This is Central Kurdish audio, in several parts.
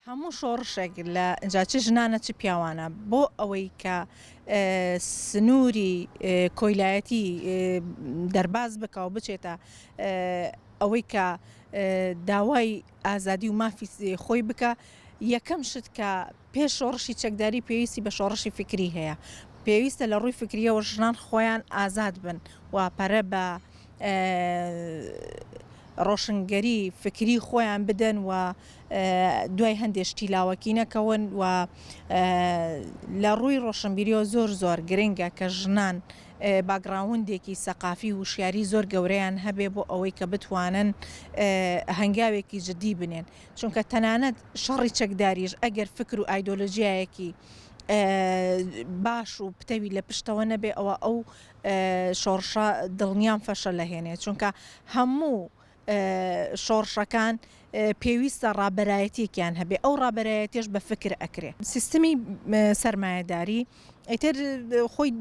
هەموو شۆڕشێک لە جا چ ژنانە چ پیاوانە بۆ ئەوەی کە سنووری کۆیلایەتی دەرباز بکا و بچێتە ئەوەی کە داوای ئازادی و مافی خۆی بکا یەکەم شت کە پێش شۆڕشی چەکداری پێویستی بە شۆڕشی فیکری هەیە. پێویستە لە ڕووی فیکرییەوە ژنان خۆیان ئازاد بن و پەرە بە ڕۆشنگەری فیکری خۆیان بدەن و دوای هەندێ شتی لاوەکی نەکەون و لە ڕووی ڕۆشنبیریەوە زۆر زۆر گرنگە کە ژنان باگڕاوندێکی سەقافی وشیاری زۆر گەورەیان هەبێ بۆ ئەوەی کە بتوانن هەنگاوێکی جدی بنێن. چونکە تەنانەت شەڕی چەکداریش ئەگەر فکر و ئایدۆلۆژیایەکی باش و پتەوی لە پشتەوە نەبێ ئەوە ئەو شۆڕشە دڵنیام فەشەل ئەهێنێ چونکە هەموو شۆڕشەکان پێویستە ڕابەرایەتیەکیان هەبێ ئەو ڕابەرایەتیەش بە فکر ئەکرێ. سیستمی سەرمایەداری ئیتر خۆی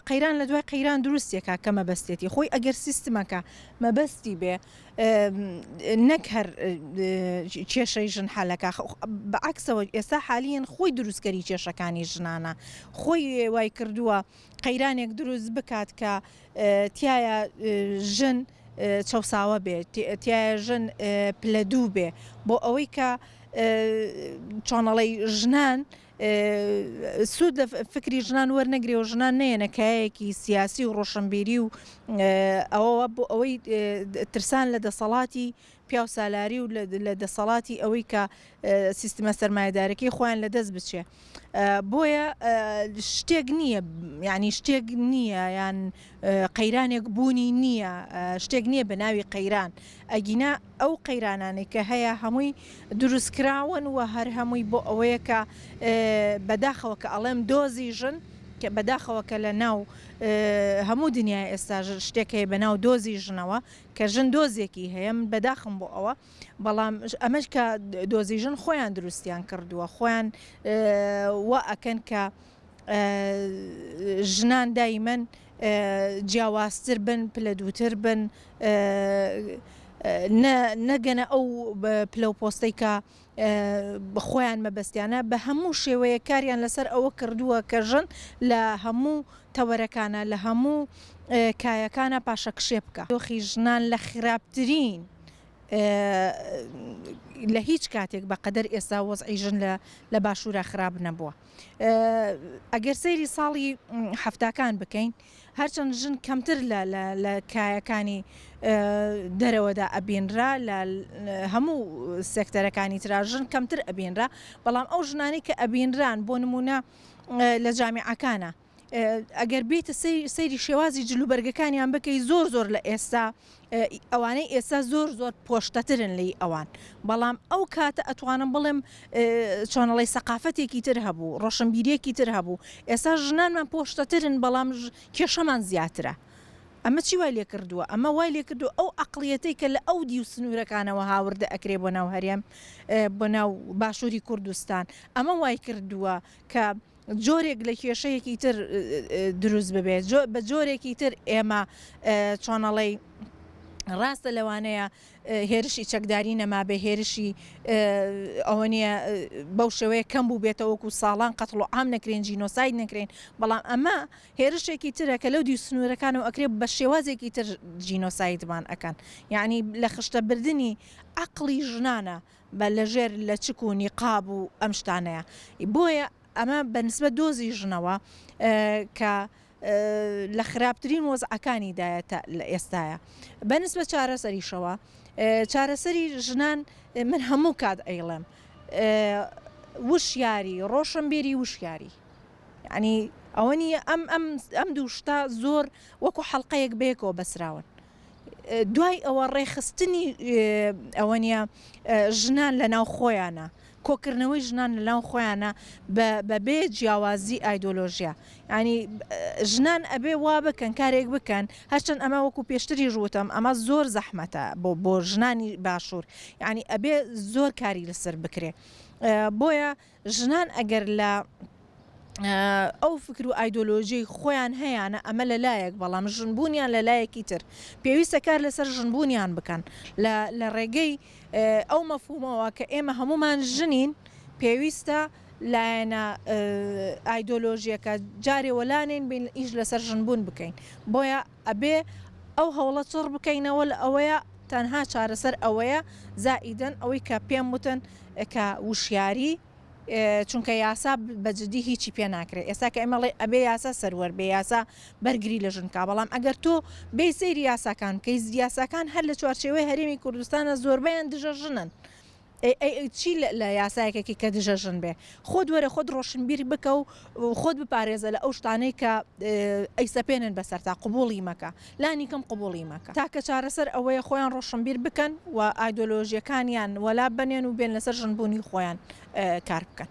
قەیران لە دوای قەیران دروستێکا کە مەبەستێتی خۆی ئەگەر سیستمەکە مەبەستی بێ نەک هەر کێشەی ژن حەلەکا بە عەکسەوە ئێستا حالیەن خۆی دروستکەری کێشەکانی ژنانە خۆی وای کردووە قەیرانێک دروست بکات کە تیایا ژن چەوساوە بێ تیایا ژن پلە دوو بێ بۆ ئەوەی کە چۆنەڵی ژنان سوود لە فکری ژنان وەرنەگرێ و ژنان نەیەنە کایەیەکی سیاسی و ڕۆشنبیری و ئەوەوە بۆ ئەوەی ترسان لە دەسەڵاتی پیاوسالاری و لە دەسەڵاتی ئەوەی کە سیستمە سەرمایەدارەکەی خۆیان لە دەست بچێ بۆیە شتێک نییە یعنی شتێک نییە یان قەیرانێک بوونی نییە شتێک نییە بە ناوی قەیران ئەگینا ئەو قەیرانانەی کە هەیە هەمووی دروستکراون و هەر هەمووی بۆ ئەوەیە کە بەداخەوە کە ئەڵێم دۆزی ژن کە بەداخەوە کە لە ناو هەموو دنیای ئێستا شتێک هەیە بە ناو دۆزی ژنەوە کە ژن دۆزێکی هەیە من بەداخم بۆ ئەوە بەڵام ئەمەش کە دۆزی ژن خۆیان دروستیان کردووە خۆیان وا ئەکەن کە ژنان دایمەن جیاوازتر بن، پلە دووتر بن، نەگەنە ئەو پلە و پۆستەی کە خۆیان مەبەستیانە، بە هەموو شێوەیەک کاریان لەسەر ئەوە کردووە کە ژن لە هەموو تەوەرەکانا، لە هەموو کایەکانا پاشەکشێ بکا. دۆخی ژنان لە خراپترین لە هیچ کاتێک بە قەدەر ئێستا وەزعی ژن لە باشوورا خراپ نەبووە. ئەگەر سەیری ساڵی حەفتاکان بکەین هەرچەند ژن کەمتر لە کایەکانی دەرەوەدا ئەبینرا لە هەموو سێکتەرەکانی ترا ژن کەمتر ئەبینرا بەڵام ئەو ژنانەی کە ئەبینران بۆ نمونە لە جامیعەکانە ئەگەر بێیتە سەیری شێوازی جلوبەرگەکانیان بکەی زۆر زۆر لە ئێستا ئەوانەی ئێستا زۆر زۆر پۆشتەترن لی ئەوان بەڵام ئەو کاتە ئەتوانم بڵێم چۆنەڵی سەقافەتێکی تر هەبوو ڕۆشنبیریەکی تر هەبوو ئێستا ژنانمان پۆشتەترن بەڵام کێشەمان زیاترە ئەمە چی وای لێکردووە ئەمە وای لێکردو ئەو عقلیەتەی کە لە ئەو دیو سنوورەکانەوە هاوردە ئەکرێ بۆ ناو هەرێم بۆ ناو باشووری کوردستان ئەمە وای کردووە کە جۆرێک لە کێشەیەکی تر دروست ببێت بە جۆرێکی تر ئێمە چۆنەڵی ڕاستە لەوانەیە هێرشی چەکداری نەمابێ هێرشی ئەوە نییە بەو شێوەیە کەم بوو بێتەوە وەکو ساڵان قەتڵ و عام نەکرێن جینۆساید نەکرێن بەڵام ئەمە هێرشێکی ترە کە لەو دیو سنوورەکانەوە ئەکرێ بە شێوازێکی تر جینۆسایدمان ئەکەن یعنی لە خشتەبردنی عەقڵی ژنانە بە لە ژێر لەچک و نیقاب و ئەم شتانەیە بۆیە ئەمە بە نسبەت دۆزی ژنەوە کە لە خراپترین وەزعەکانی دایە تا لە ئێستایا بە نسبەت چارەسەریشەوە چارەسەری ژنان من هەموو کات ئەیڵێم وشیاری ڕۆشنبیری وشیاری یعنی ئەوە نییە ئەم ئەم ئەم دوو شتە زۆر وەکو حەڵقەیەک بەیەکەوە بەسراون دوای ئەوە ڕێکخستنی ئەوە نیە ژنان لە ناو خۆیانە کۆکردنەوەی ژنان لە ناو خۆیانە بە بێ جیاوازی ئایدۆلۆژیا ینی ژنان ئەبێ وا بکەن کارێک بکەن هەرچەند ئەمە وەکو پێشتری ژوتم ئەمە زۆر زەحمەتە بۆ بۆ ژنانی باشوور ینی ئەبێ زۆر کاری لەسەر بکرێ بۆیە ژنان ئەگەر لە ئەو فکر و ئایدۆلۆژیەی خۆیان هەیانە ئەمە لە لایەک بەڵام ژنبوونیان لە لایەکی تر پێویستە کار لەسەر ژنبوونیان بکەن لە ڕێگەی ئەو مەفهومەوە کە ئێمە هەموومان ژنین. پێویستە لایەنە ئایدۆلۆژیەکە جارێ وەلانێین بین ئیش لەسەر ژن بوون بکەین بۆیە ئەبێ ئەو هەوڵە چڕ بکەینەوە لە ئەوەیە تەنها چارەسەر ئەوەیە زائیدەن ئەوەی کە پێم وتن کە وشیاری چونکە یاسا بە جدی هیچی پێ ناکرێت ئێستا کە ئێمە ڵێ ئەبێ یاسا سەروەر بێ یاسا بەرگری لە ژن کا بەڵام ئەگەر تۆ بێی سەیری یاساکان بکەی یاساکان هەر لە چوارچێوەی هەرێمی کوردستانە زۆربەیان دژە ژنن ئەی ئەی چی لە یاسایەکێکی کە دژە ژن بێ خۆت وەرە خۆت ڕۆشنبیر بکە و خۆت بپارێزە لە ئەو شتانەی کە ئەیسەپێنن بەسەرتا قبوڵی مەکە لانی کەم قبوڵی مەکە تاکە چارەسەر ئەوەیە خۆیان ڕۆشنبیر بکەن و ئایدۆلۆژیەکانیان وەلا بنێن و بێن لەسەر ژنبوونی خۆیان کار بکەن.